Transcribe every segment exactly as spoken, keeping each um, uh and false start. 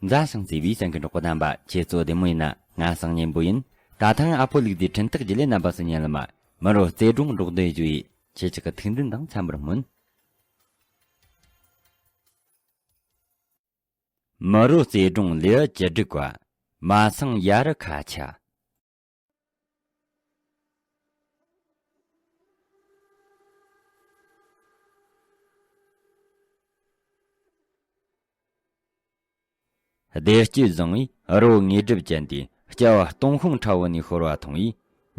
མཛའ་ཞིང་བརྩེ་བའི་གསན་མཁན་གྲོགས་པོ་རྣམ་པ། ཁྱེད་ཚོ་བདེ་མོ་ཡིན་ན། ང་སང་ཉན་པོ་ཡིན། ད་ཐེངས་ཨ་ཕོ་ལུག་རྫིའི་འཕྲིན་སྟེགས་བརྒྱུད་ལས་རྣམ་པ་སུ་ཉན་ལ་མ། མི་རོ་རྩེ་སྒྲུང་སྒྲོག་འདོན་བརྗོད་ཡིས། ཁྱེད་ཅག་གི་ཐུགས་འདུན་དང་འཚམས་པར་སྨོན། མི་རོ་རྩེ་སྒྲུང་ལེའུ་བཅུ་དྲུག་པ། མ་སང་ཡ་རི་ཁ་ཆ། བདེ་སྐྱིད་བཟང་བས་རི་བོ་དངོས་གྲུབ་ཅན་དེ་སྐྱ་བ་སྟོང་ཤོང་ཁྲ་བོ་ནས་ཤོར་བ་མཐོང་བས་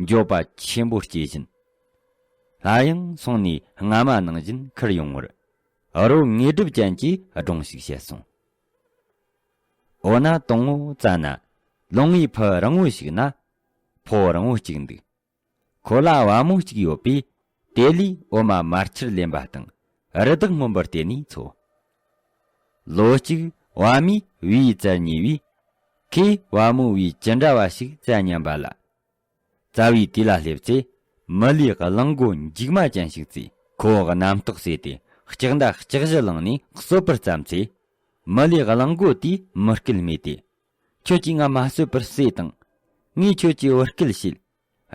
འགྱོད་པ་ཆེན་པོ་སྐྱེས་བཞིན། སླར་ཡང་སོང་ནས་སྔ་མ་ནང་བཞིན་ཁུར་ཡོང་བར། རི་བོ་དངོས་གྲུབ་ཅན་གྱིས་སྒྲུང་ཞིག་བཤད་སོང་། འོ་ན་དང་བོ་ཙ་ན། ལུང་བའི་ཕུ་རིང་བོ་ཞིག་ན། ཕོ་རིང་བོ་གཅིག་འདུག་ཁོ་ལ་བ་མོ་གཅིག་ཡོད་པས། དེ་ལས་འོ་མ་མར་ཆུར་ལེན་པ་དང་། རི་དྭགས་རྔོན་པར་བརྟེན་ནས་འཚོ། ལོ་གཅིག་བ་མོས་བེའུ་བཙལ་ཉེ་བས། ཁོས་བ་མོ་བེའུ་ཅི་འདྲ་བ་ཞིག་བཙལ་སྙམ་པ་ལ། བཙལ་བའི་དུས་ལ་སླེབས་ཚེ། མི་ལུས་གླང་མགོ་མཇུག་མ་ཅན་ཞིག་བཙས། ཁོ་རྣམ་རྟོག་ཟད་དེ་ལྕགས་མདའ་ལྕགས་གཞུ་བླངས་ནས་གསོད་པར་བརྩམས་ཚེ། མི་ལུས་གླང་མགོ་དེས་མི་སྐད་སྨྲས་ཏེ། ཁྱོད་ཀྱིས་ང་མ་གསོད་པར་བསད་དང་། ངས་ཁྱོད་ཀྱི་བུ་སྐད་བྱེད།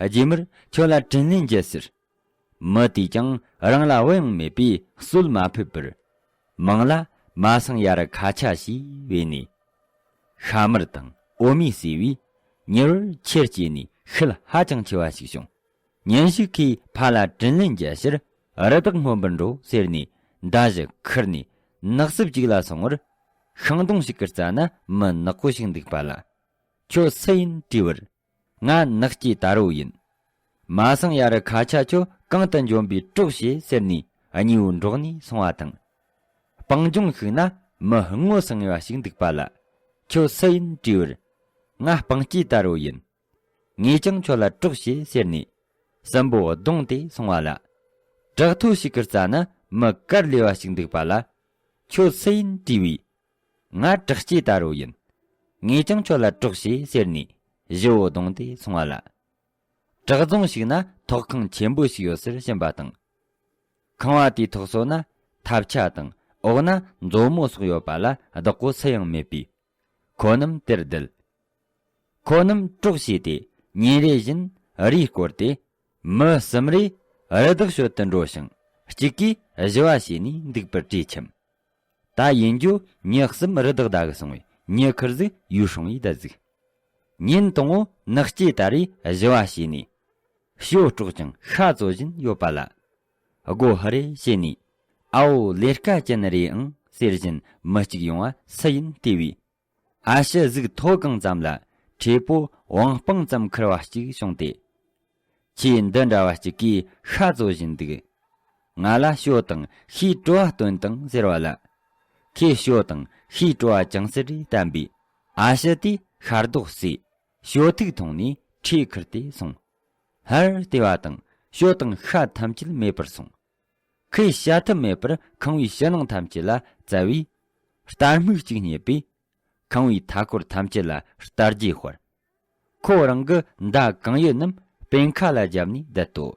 རྗེས་མར་ཁྱོད་ལ་དྲིན་ལན་འཇལ་ཟེར། མི་དེས་ཀྱང་རང་ལ་བུ་ཡང་མེད་པས་གསོད་མ་ཕོད་པར། མིང་ལ་མ་སང་ཡ་རི་ཁ་ཆ་ཞེས་བོས་ནས། ཤ་མར་དང་འོ་མས་བསྲེས་པས་ཉེ་བར་ཁྱེར་སྐྱེས་ནས་ཤུལ་ཧ་ཅང་ཆེ་བ་ཞིག་བྱུང་། ཉིན་ཞིག་ཁོས་ཕ་ལ་དྲིན་ལན་འཇལ་ཕྱིར་རི་དྭགས་རྔོན་པར་འགྲོ་ཟེར་ནས་མདའ་གཞུ་ཁུར་ནས་ནགས་སྲུབས་ཅིག་ལ་སོང་བར། ཤིང་སྡོང་ཞིག་གི་རྩ་ན་མི་ནག་པོ་ཞིག་འདུག་པ་ལ། ཁྱོད་སུ་ཡིན་དྲིས་པར། ང་ནག་སྐྱེས་དར་བོ་ཡིན། མ་སང་ཡ་རི་ཁ་ཆ་ཁྱོད་གང་དུ་འབྱོན་པའི་གྲོགས་བྱེད་ཟེར་ནས་གཉིས་པོ་འགྲོགས་ནས་སོང་བ་དང་། སྤང་ལྗོངས་ཤིག་ན་མི་ངོ་སང་ངེ་བ་ཞིག་འདུག་པ་ལ། ཁྱོད་སུ་ཡིན་དྲིས་པར། ང་སྤང་སྐྱེས་དར་བོ་ཡིན། ངས་ཀྱང་ཁྱོད་ལ་གྲོགས་བྱེད་ཟེར་ནས། སྲིན་པོ་གདོང་དེ་སོང་བ་ལ། བྲག་ཐོ་ཞིག་གི་རྩ་ན་མི་དཀར་ལེ་བ་ཞིག་འདུག་པ་ལ། ཁྱོད་སུ་ཡིན་དྲིས་པས། ང་བྲག་སྐྱེས་དར་བོ་ཡིན། ངས་ཀྱང་ཁྱོད་ལ་གྲོགས་བྱེད་ཟེར་ནས་བཞི་བོ་གདོང་དེ་སོང་བ་ལ། བྲག་རྫོང་ཞིག་ན་ཐོག་ཁང་ཆེན་པོ་ཞིག་ཡོད་སར་ཕྱིན་པ་དང་། ཁང་བ་དེའི་ཐོག་སོ་ན་ཐབ་ཆ་དང་འོག་ན་མཛོ་མོ་སོགས་ཡོད་པ་ལ་བདག་པོ་སུ་ཡང་མེད་པས། ཁོ་རྣམས་དེར་བསྡད། ཁོ་རྣམས་གྲོགས་བྱས་ཏེ་ཉིན་རེ་བཞིན་རེས་བསྐོར་ཏེ། མི་གསུམ་རེ་རི་དྭགས་ཞོད་དུ་འགྲོ་ཞིང་གཅིག་གིས་བཞུ་བ་བྱས་ནས་འདུག་པར་གྲོས་འཆམ། ད་ཡིན་རྒྱུ་ཉི་གསུམ་རི་དྭགས་བདའ་གི་སོང་བས་ཉི་ཁུར་ཟིག་ཡུལ་སྲུང་བའི་བསྡད་ཟིག་ཉིན་དང་པོ་ནག་སྐྱེས་དར་བོས་བཞུ་བ་བྱས་ནས། ཞོ་དཀྲོག་ཅིང་ཤ་བཙོ་བཞིན་ཡོད་པ་ལ། སྒོ་ཧ་རེ་ཕྱེ་ནས། ཨའོ་ལས་ཀ་ཅན་རེད་ཨང་ཟེར་བཞིན་མི་གཅིག་ཡོང་བ་སུ་ཡིན་དྲིས་པས། ཨ་ཕྱི་གཟུགས་མཐོ་གང་ཙམ་ལ་མཁྲེས་པོ་བང་སྤང་ཙམ་ཁུར་བ་གཅིག་བྱུང་སྟེ། ཁྱེད་འདི་འདྲ་བ་གཅིག་གིས་ཤ་བཙོ་བཞིན་འདུག་ང་ལ་ཞོ་དང་ཤིང་བྲོ་བ་སྟོན་དང་ཟེར་བ་ལ། ཁོས་ཞོ་དང་ཤིང་བྲོ་བ་ཅུང་ཟད་རེ་བསྟན་པས། ཨ་ཕྱི་དེས་ཤ་རྡོག་བསྲེས། ཞོ་ཐིགས་འཐུང་ནས་ཁྲིས་ཁུར་ཏེ་སོང་། སླར་བལྟས་པ་དང་ཞོ་དང་ཤ་ཐམས་ཅད་མེད་པར་སོང་། ཁོས་བྱ་ཐབས་མེད་པར་ཁང་བའི་ཕྱི་ནང་ཐམས་ཅད་ལ་བཙལ་བས། རྟ་རྨིག་གཅིག་རྙེད་པས། ཁང་བའི་མཐའ་འཁོར་ཐམས་ཅད་ལ་རྟ་རྒྱས་ཤོར། ཁོ་རང་གི་མདའ་གང་ཡོད་རྣམས་པེན་ཁ་ལ་བརྒྱབ་ནས་བསྡད་དོ།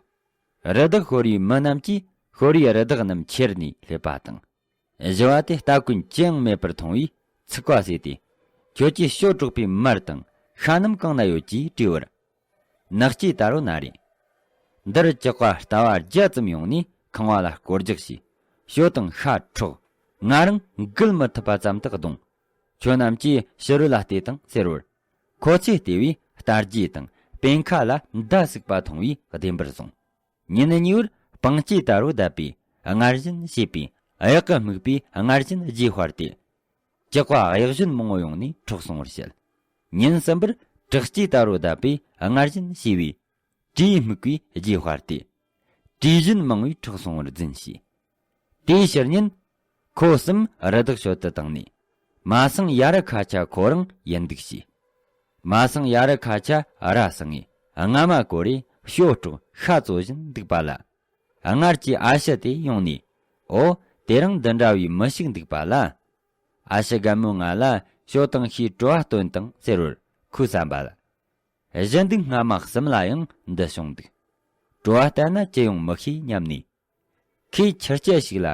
རི་དྭགས་ཤོར་བའི་མི་རྣམས་ཀྱིས་ཤོར་བའི་རི་དྭགས་རྣམས་ཁྱེར་ནས་སླེབས་པ་དང་། བཞི་བ་དེ་སྟ་གོན་ཅི་ཡང་མེད་པར་མཐོང་བས་ཚིག་པ་ཟོས་ཏེ། ཁྱོད་ཀྱིས་ཞོ་དཀྲོག་པའི་མར་དང་ཤ་རྣམས་གང་ན་ཡོད་ཅེས་དྲིས་པར། ནག་སྐྱེས་དར་བོ་ན་རེ། འདིར་ཇག་པ་རྟ་བ་བརྒྱ་ཙམ་ཡོང་ནས་ཁང་བ་ལ་སྐོར་རྒྱག་བྱས། ཞོ་དང་ཤ་འཕྲོག་ང་རང་འགུལ་མི་ཐུབ་པ་ཙམ་དུ་བརྡུངས། ཁྱོད་རྣམས་ཀྱིས་ཕྱི་རོལ་ལ་བལྟས་དང་ཟེར་བར། ཁོ་ཚོས་བལྟས་པས་རྟ་རྒྱས་དང་པེན་ཁ་ལ་མདའ་ཟུག་པ་མཐོང་བས་བདེན་པར་བཟུང་། ཉིན་གཉིས་པར་སྤང་སྐྱེས་དར་བོ་བསྡད་པས་སྔར་བཞིན་བྱས་པས། གཡག་གི་རྨིག་པས་སྔར་བཞིན་རྗེས་དཔར་ཏེ། ཇག་པ་གཡག་གཞོན་མང་བོ་ཡོང་ནས་འཕྲོག་སོང་བར་བཤད། ཉིན་གསུམ་པར་བྲག་སྐྱེས་དར་བོ་བསྡད་པས་སྔར་བཞིན་བྱས་པས། དྲེའི་རྨིག་པས་རྗེས་དཔར་ཏེ། དྲེ་གཞོན་མང་བོས་འཕྲོག་སོང་བར་རྫུན་བྱས། དེའི་ཕྱིར་ཉིན། ཁོ་གསུམ་རི་དྭགས་ཞོད་དུ་བཏང་ནས། མ་སང་ཡ་རི་ཁ་ཆ་ཁོ་རང་ཡིན་འདུག་བྱས། མ་སང་ཡ་རི་ཁ་ཆ་ར་སང་ངས་རྔ་མ་བསྐོར་རེ་ཞོ་དཀྲོག་ཤ་བཙོ་བཞིན་འདུག་པ་ལ། སྔར་གྱི་ཨ་ཕྱི་དེ་ཡོང་ནས། འོ། དེ་རིང་འདི་འདྲ་བའི་མི་ཞིག་འདུག་པ་ལ། ཨ་ཕྱི་རྒན་མོས་ང་ལ་ཞོ་དང་ཤིང་བྲོ་བ་སྟོན་དང་ཟེར་བར་ཁོའི་བསམ་པ་ལ། གཞི་འདུག་སྔ་མ་གསུམ་ལ་ཡང་འདི་བྱུང་འདུག་བྲོ་བ་བསྟན་ན་ཅི་ཡོང་མི་ཤེས་སྙམ་ནས། ཁོས་ཆུ་རྐྱལ་ཞིག་ལ་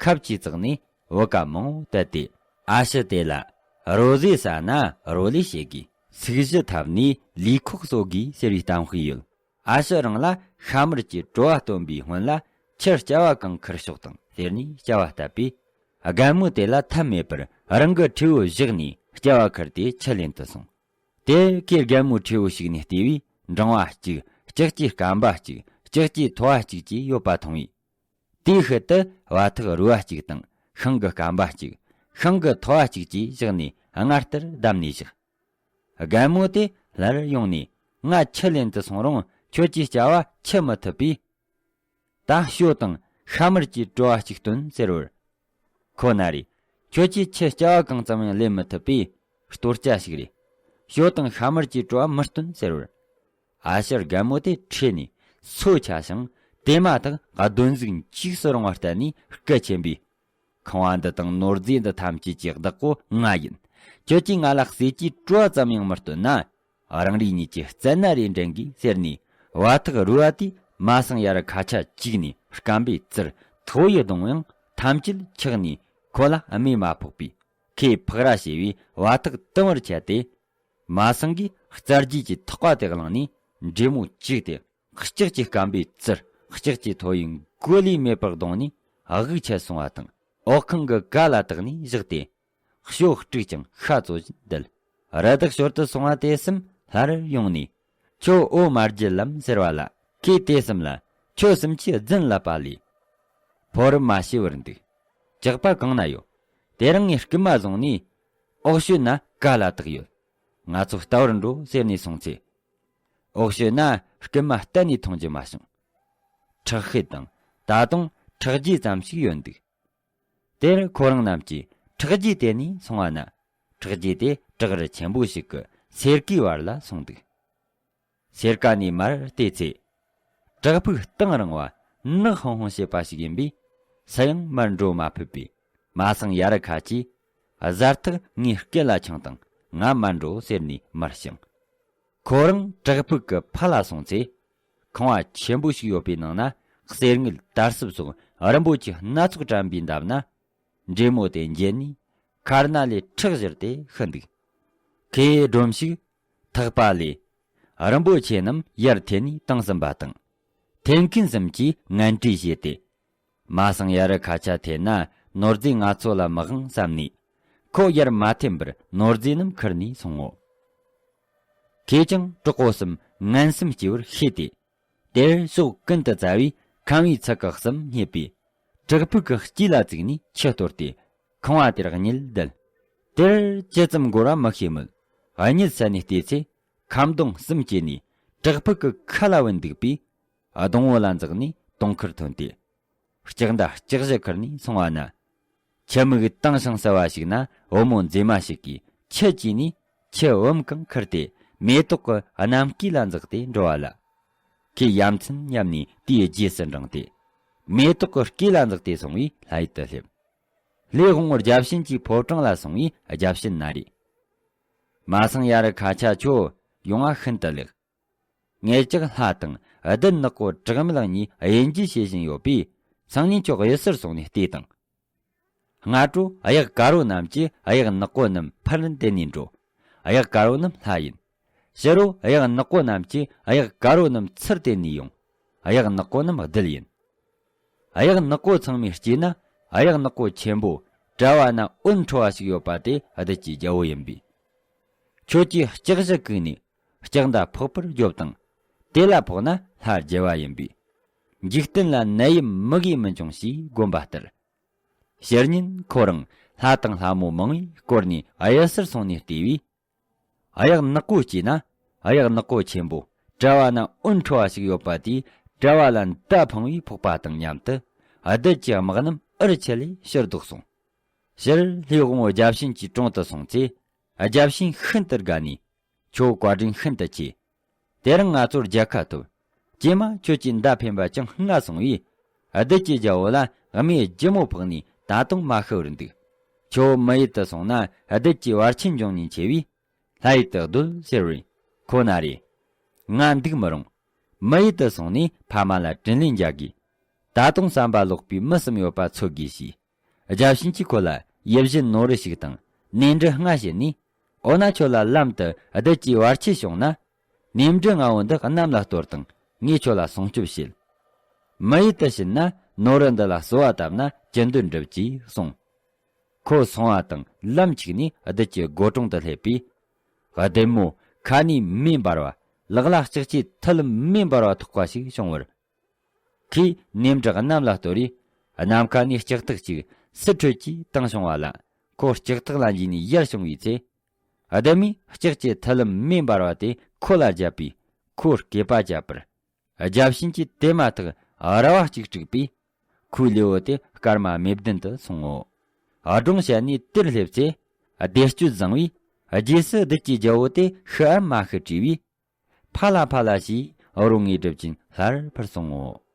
ཁབ་ཀྱིས་བཙགས་ནས་བུ་ག་མང་བོ་བཏད་དེ། ཨ་ཕྱི་དེ་ལ་ རོ་ཟས་ཟ་ན་རོ་ལས་བྱེད་དགོས། ཚིག་གཞི་འཐབ་ནས་ལུས་ཁོག་གསོ་དགོས་ཟེར་བའི་གཏམ་དཔེ་ཡོད། ཨ་ཕྱི་རང་ལ་ཤ་མར་གྱི་བྲོ་བ་སྟོན་པའི་སྔོན་ལ་ཁྱི་སྐྱ་བ་གང་ཁུར་ཤོག་དང་ཟེར་ནས་སྐྱ་བ་བཏབ་པས། རྒན་མོ་དེ་ལ་ཐབས་མེད་པར་རང་གི་ཁྲེའུ་བཞག་ནས་སྐྱ་བ་ཁུར་ཏེ་ཁྱི་ལེན་དུ་སོང་། དེར་ཁོས་རྒན་མོའི་ཁྲེའུ་ཞིག་ནས་བལྟས་པས། འབྲིང་བ་གཅིག། ལྕགས་ཀྱི་སྐམ་པ་གཅིག། ལྕགས་ཀྱི་མཐོ་བ་གཅིག་བཅས་ཡོད་པ་མཐོང་བས། དེའི་ཤུལ་དུ་བ་ཐག་རུ་བ་གཅིག་དང་ཤིང་གི་སྐམ་པ་གཅིག། ཤིང་གི་མཐོ་བ་གཅིག་བཅས་བཞག་ནས་སྔར་ལྟར་བསྡམས་ནས་བཞག། རྒན་མོ་དེ་སླར་ཡོང་ནས། ང་ཁྱི་ལེན་དུ་སོང་རུང་ཁྱོད་ཀྱིས་སྐྱ་བ་ཁྱི་མི་ཐུབ་པས། ད་ཞོ་དང་ཤ་མར་གྱི་བྲོ་བ་གཅིག་སྟོན་ཟེར་བར། ཁོ་ན་རེ། ཁྱོད་ཀྱིས་ཁྱི་སྐྱ་བ་གང་ཙམ་ཡང་ལེན་མི་ཐུབ་པས། སྟོར་སྐྱ་ཞིག་རེད། ཞོ་དང་ཤ་མར་གྱི་བྲོ་བ་མི་སྟོན་ཟེར་བར། ཨ་ཕྱི་རྒན་མོ་དེ་ཁྲོས་ནས་སོ་ཆ་ཞིང་། དེ་མ་ཐག་གདོན་གཟུགས་འཁྱིག་སུ་རུང་བ་བསྟན་ནས་སྐད་ཆེན་པོས། ཁང་བ་འདི་དང་ནོར་རྫས་འདི་ཐམས་ཅད་ཀྱི་བདག་པོ་ང་ཡིན། ཁྱོད་ཀྱིས་ང་ལ་ཟས་ཀྱི་བྲོ་བ་ཙམ་ཡང་མི་སྟོན་ན། རང་རེ་གཉིས་ཀྱི་རྩད་ན་རེ་འདྲེན་གྱིས་ཟེར་ནས། བ་ཐག་རུ་བ་དེས་མ་སང་ཡ་ར་ཁ་ཆ་བཅུག་ནས་སྐམ་པའི་རྩིར་ཐོ་ཡི་གདོང་ཡང་ཐམས་ཅད་འཁྱག་ནས་ཁོ་ལ་རྨས་མ་ཕོག་པས། ཁོས་ཕག་ར་བྱས་པས་བ་ཐག་དུམ་བུར་ཆད་དེ། མ་སང་གིས་རྩ་རྒྱུས་ཀྱི་ཐག་པ་དེ་བླངས་ནས་འདྲེ་མོ་བཅུག་སྟེ། ལྕགས་ཀྱི་སྐམ་པའི་རྩིར་ལྕགས་ཀྱི་ཐོ་ཡི་མགོ་ལས་མེད་པར་བརྡུངས་ནས་དབུགས་ཆད་སོང་བ་དང་། འོག་ཁང་གི་ག་ལ་བཏགས་ནས་བཞག་སྟེ། ཞོ་དཀྲུགས་ཀྱང་ཤ་བཙོ་བཞིན་བསྡད། རི་དྭགས་ཞོར་དུ་སོང་བ་དེ་གསུམ་སླར་ཡོང་ནས། ཁྱོད་འོ་མ་བརྒྱུད་ལམ་ཟེར་བ་ལ། ཁོས་དེ་གསུམ་ལ། ཁྱོད་གསུམ་གྱིས་རྫུན་ལབ་པ་ལས། ཕོ་རབ་མ་ཤེས་པར་འདུག། ཇག་པ་གང་ན་ཡོད། དེ་རིང་ངས་རྐུན་མ་བཟུང་ནས། འོག་ཞོལ་ན་ག་ལ་བཏགས་ཡོད། ང་ཚོ་ལྟ་བར་འགྲོ་ཟེར་ནས་སོང་ཚེ། འོག་ཞོལ་ན་རྐུན་མ་གཏན་ནས་མཐོང་རྒྱུ་མ་བྱུང་། ཁྲག་ཤེད་དང་ད་དུང་ཁྲག་རྗེས་ཙམ་ཞིག་ཡོད་འདུག། དེར་ཁོ་རང་རྣམས་ཀྱིས་ཁྲག་རྗེས་དེད་ནས་སོང་བ་ན། ཁྲག་རྗེས་དེ་བྲག་རི་ཆེན་པོ་ཞིག་གི་སེར་ཀའི་བར་ལ་སོང་འདུག། སེར་ཀ་ནས་མར་བལྟས་ཚེ། བྲག་ཕུག་གཏིང་རིང་བ་ནག་ཧང་ཧང་བྱེད་པ་ཞིག་ཡིན་པས། སུ་ཡང་མར་འགྲོ་མ་ཕོད་པས། མ་སང་ཡ་ར་ཁ་གྱིས། གཟར་ཐག་ངའི་སྐེ་ལ་འཆང་དང་ང་མར་འགྲོ་ཟེར་ནས་མར་བྱིངས། ཁོ་རང་བྲག་ཕུག་གི་ཕ་ལ་སོང་ཚེ། ཁང་བ་ཆེན་པོ་ཞིག་ཡོད་པའི་ནང་ན་གསེར་དངུལ་དར་སིབ་སོགས་རིན་པོ་ཆེ་སྣ་ཚོགས་བཀྲམ་པའི་འདབས་ན། འདྲེ་མོ་དེ་འགྱེལ་ནས་མཁར་ནང་ལས་ཁྲག་བཞུར་ཏེ་ཤི་འདུག། ཁོས་སྒྲོམ་ཞིག་ཐག་པ་ལས་རིན་པོ་ཆེ་རྣམས་ཡར་འཐེན་ནས་བཏང་ཟིན་པ་དང་། འཐེན་མཁན་གསུམ་གྱིས་ངན་འབྲས་བྱས་ཏེ། མ་སང་ཡ་རི་ཁ་ཆ་འཐེན་ན་ནོར་རྫས་ང་ཚོ་ལ་མི་དབང་བསམ་ནས། ཁོ་ཡར་མ་འཐེན་པར་ནོར་རྫས་རྣམས་ཁུར་ནས་སོང་ངོ་། ཁོས་ཀྱང་གྲོགས་པོ་གསུམ་ངན་སེམས་སྐྱེ་བར་ཤེས་ཏེ། དེར་ཕྱོགས་ཀུན་ཏུ་བཙལ་བས་ཁམ་བུའི་ཚལ་གྱི་གསུམ་རྙེད་པས། བྲག་ཕུག་གི་དཀྱིལ་ལ་བཙུགས་ནས་ཆུ་གཏོར་ཏེ། ཁང་བ་དེར་གཉིད་བསྡད། དེར་ཇི་ཙམ་འགོར་བ་མི་ཤེས་མོད། གཉིད་སད་ནས་བལྟས་ཚེ། ཁམ་སྡོང་གསུམ་སྐྱེས་ནས་བྲག་ཕུག་གི་ཁ་ལ་བུད་འདུག་པས། སྡོང་བོ་ལ་འཛེགས་ནས་དོང་ཁར་ཐོན་ཏེ། ལྕགས་མདའ་ལྕགས་གཞུ་ཁུར་ནས་སོང་བ་ན། ཁྱི་མིག་དྭངས་ཤིང་གསལ་བ་ཞིག་ན་བུ་མོ་མཛེས་མ་ཞིག་གིས་ཁྱི་བཅས་ནས་ཁྱི་བུམ་གང་ཁུར་ཏེ་མེ་ཏོག་གི་གནམ་སྐས་ལ་འཛེགས་ཏེ་འགྲོ་བ་ལ། ཁོས་ཡ་མཚན་སྙམ་ནས་དེའི་རྗེས་སུ་འབྲངས་ཏེ། མེ་ཏོག་གི་སྐས་ལ་འཛེགས་ཏེ་སོང་བས་ལྷ་ཡུལ་དུ་སླེབས། ལྷའི་དབང་བོ་བརྒྱ་བྱིན་གྱི་ཕོ་བྲང་ལ་སོང་བས་བརྒྱ་བྱིན་ན་རེ། མ་སང་ཡ་རི་ཁ་ཆ་ཁྱོད་ཡོང་བ་ཤིན་ཏུ་ལེགས། ངེད་ཅག་ལྷ་དང་བདུད་ནག་པོ་གྲགས་མེད་གཉིས་དབྱེན་འབྱེད་བྱེད་བཞིན་ཡོད་པས། སང་ཉིན་ཁྱོད་གཡུལ་སར་སོང་ནས་བལྟས་དང་། སྔ་དྲོ་གཡག་དཀར་བོ་རྣམས་ཀྱིས་གཡག་ནག་པོ་རྣམས་ཕར་འདེད་ནས་འགྲོ། གཡག་དཀར་བོ་རྣམས་ལྷ་ཡིན། ཕྱི་དྲོ་གཡག་ནག་པོ་རྣམས་ཀྱིས་གཡག་དཀར་བོ་རྣམས་ཚུར་འདེད་ནས་ཡོང་། གཡག་ནག་པོ་རྣམས་བདུད་ཡིན། གཡག་ནག་པོ་ཚང་མས་སྐྱེས་ན་གཡག་ནག་པོ་ཆེན་པོ་གྲྭ་བ་ན་འོད་འཕྲོ་བ་ཞིག་ཡོད་པ་དེ་བདུད་ཀྱི་རྒྱལ་པོ་ཡིན་པས། ཁྱོད་ཀྱིས་ལྕགས་གཞུ་བཀུག་ནས་ལྕགས་མདའ་ཕོག་པར་རྒྱོབ་དང་། དེ་ལ་ཕོག་ན་ལྷ་རྒྱལ་བ་ཡིན་པས། འཇིག་རྟེན་ལ་ནད་ཡམས་མི་དགེ་མི་འབྱུང་ཞེས་བསྒོམ་པ་ལྟར། ཕྱི་ཉིན་ཁོ་རང་ལྷ་དང་ལྷ་མོ་མང་བས་བསྐོར་ནས་གཡུལ་སར་སོང་ནས་བལྟས་པས། གཡག་ནག་པོ་སྐྱེས་ན་གཡག་ནག་པོ་ཆེན་པོ་གྲྭ་བ་ན་འོད་འཕྲོ་བ་ཞིག་ཡོད་པ་དེས་གྲྭ་བ་ལ་མདའ་འཕངས་པས་ཕོག་པ་དང་མཉམ་དུ་བདུད་ཀྱི་དམག་རྣམས་འུར་ཆེ་ལས་ཕྱིར་ལྡོག་སོང་། ཕྱིར་ལྷའི་དབང་བོ་བརྒྱ་བྱིན་གྱི་དྲུང་དུ་སོང་ཚེ། བརྒྱ་བྱིན་ཤིན་ཏུ་དགའ་ནས། ཁྱོད་བཀའ་དྲིན་ཤིན་ཏུ་ཆེ། དེ་རིང་ང་ཚོར་རྒྱལ་ཁ་ཐོབ། ཀྱེ་མ་ཁྱོད་ཀྱིས་མདའ་འཕེན་པ་ཅུང་སྔ་སོང་བས། བདུད་ཀྱི་རྒྱལ་པོ་ལ་རྨས་ལྗིད་མོ་ཕོག་ནས་ད་དུང་མ་ཤི་བར་འདུག། ཁྱོད་མི་ཡུལ་དུ་སོང་ན་བདུད་ཀྱི་བར་ཆད་འབྱུང་ཉེན་ཆེ་བས། ལྷ་ཡུལ་དུ་སྡོད་ཟེར་བས། ཁོ་ན་རེ། ང་འདུག་མི་རུང་། མི་ཡུལ་དུ་སོང་ནས་ཕ་མ་ལ་དྲིན་ལན་འཇལ་དགོས། ད་དུང་བསམ་པ་ལོག་པའི་མི་གསུམ་ཡོད་པ་འཚོལ་དགོས་ཞེས། བརྒྱ་བྱིན་གྱིས་ཁོ་ལ་ཡིད་བཞིན་ནོར་བུ་ཞིག་དང་ ནས་འབྲུ་ལྔ་བྱིན་ནས། འོ་ན་ཁྱོད་ལ་ལམ་དུ་བདུད་ཀྱི་བར་ཆད་བྱུང་ན། ནས་འབྲུ་ལྔ་བོ་འདི་གནམ་ལ་གཏོར་དང་། ངས་ཁྱོད་ལ་སྲུང་སྐྱོབ་བྱེད། མི་ཡུལ་དུ་ཕྱིན་ན་ནོར་བུ་འདི་ལ་གསོལ་བ་བཏབ་ན་ཅི་འདོད་འགྲུབ་ཅེས་གསུངས། ཁོ་སོང་བ་དང་ལམ་འཆུག་ནས་བདུད་ཀྱི་སྒོ་དྲུང་དུ་སླེབས་པས། བདུད་མོ་ཁ་ནས་མེ་འབར་བ། ལག་ལ་ལྕགས་ཀྱི་མཐིལ་མེ་འབར་བ་ཐོགས་པ་ཞིག་བྱུང་བར། ཁོས་ནས་འབྲུ་གནམ་ལ་གཏོར་རས། ནམ་མཁའ་ནས་ལྕགས་ཐག་ཅིག་སིལ་ཁྲོད་ཀྱིས་བཏང་བྱུང་བ་ལ། ཁོ་ལྕགས་ཐག་ལ་འཇུས་ནས་ཡར་བྱུང་བའི་ཚེ། བདུད་མོས་ལྕགས་ཀྱི་མཐིལ་མེ་འབར་བ་དེ་ཁོ་ལ་བརྒྱབ་པས། ཁོ་སྐེད་པ་བཅད་པར། བརྒྱབ་ཤིན་གྱིས་དེ་མ་ཐག་ར་བ་གཅིག་དཀྲུགས་པས། ཁོའི་ལུས་པོ་དེ་སྐར་མ་སྨེ་བདུན་དུ་སོང་ངོ་། སྒྲུང་བཤད་ནས་དེར་སླེབས་ཚེ། བདེ་སྤྱོད་བཟང་བས། རྗེས་སུ་བདུད་ཀྱི་རྒྱལ་པོ་དེ་ཤི་འམ་མ་ཤི་དྲིས་པས། ཕ་ལ་ཕ་ལ་ཞེས་རོ་ལངས་སྒྲུབ་ཅིང་སླར་འཕུར་སོང་ངོ་།